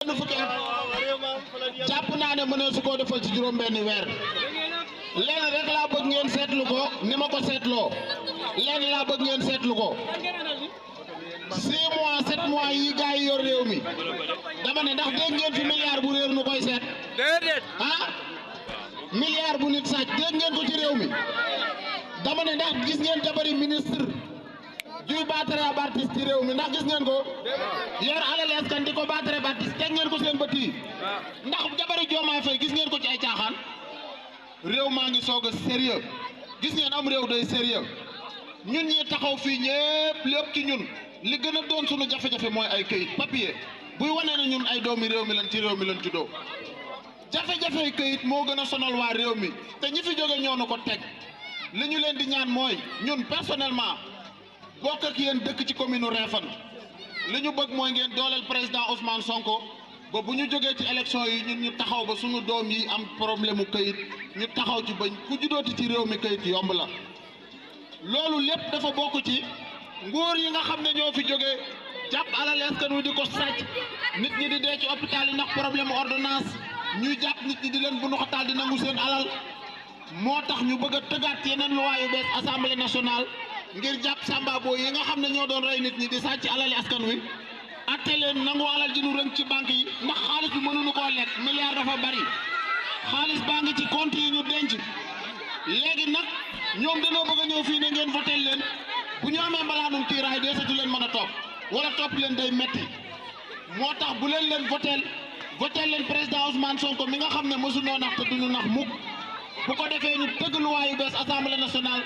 fukki at jàpp naa ne mënee su koo defal ci juróom-benni weer lenn rek laa bëgg ngeen seetlu ko ni ma ko seetloo lenn laa bëgg ngeen seetlu ko 6 mois 7 mois yi gars yi yor réew mi dama ne ndax dégg ngeen fi milliard bu réer nu koy seet ah milliard bu nit sàcc dégg ngeen ko ci réew mi dama ne ndax gis ngeen jabari ministre juy baatare ab artiste ci réew mi ndax gis ngeen ko yor alal askan di ko baatare ab artiste teg ngeen ko seen bët yi ndax jabari Diomaye Faye gis ngeen ko ci ay caaxaan réew maa ngi soog a sérieux gis ngeen am réew day sérieux ñun ñi taxaw fii ñépp lépp ci ñun li gën a doon sunu jafe-jafe mooy ay këyit papier buy wane na ñun ay doomi réew mi lan ci réew mi lan juddoo jafe-jafe këyit moo gën a sonal waa réew mi te ñi fi jóge ñoo nu ko teg li ñu leen di ñaan mooy ñun personnellement bokk ak yéen dëkk ci commune Réfane li ñu bëgg mooy ngeen dooleel président Ousmane Sonko ba bu ñu jógee ci élection yi ñun ñu taxaw ba sunu doom yi am problème mu këyit ñu taxaw ci bañ ku juddooti ci réew mi këyit yomb la loolu lépp dafa bokk ci nguur yi nga xam ne ñoo fi jógee jàpp alal askan wi di ko sàcc nit ñi di dee ci hôpital yi ndax problème ordonnance ñuy jàpp nit ñi di leen bu nu xataal di nangu seen alal moo tax ñu bëgg a tëggaat yeneen loi yu bees assemblée nationale ngir jàpp sambabo yi nga xam ne ñoo doon rey nit ñi di sàcc alali askan wi atte leen nangu alal ji nu rënk ci banque yi ndax xaalis bi mënuñu koo lekk milliard dafa bari xaalis baa ngi ci compte yi ñu denc léegi nag ñoom dañoo bëgg a ñëw fii ne ngeen voté leen bu ñu amee mbalaanum tiiraay deesatu leen mën a topp wala topp leen day metti moo tax bu leen voté leen président Ousmane Sonko mi nga xam ne mësunoo nax te duñu nax mukk bu ko defee ñu tëgg luwaa yu bees assemblée nationale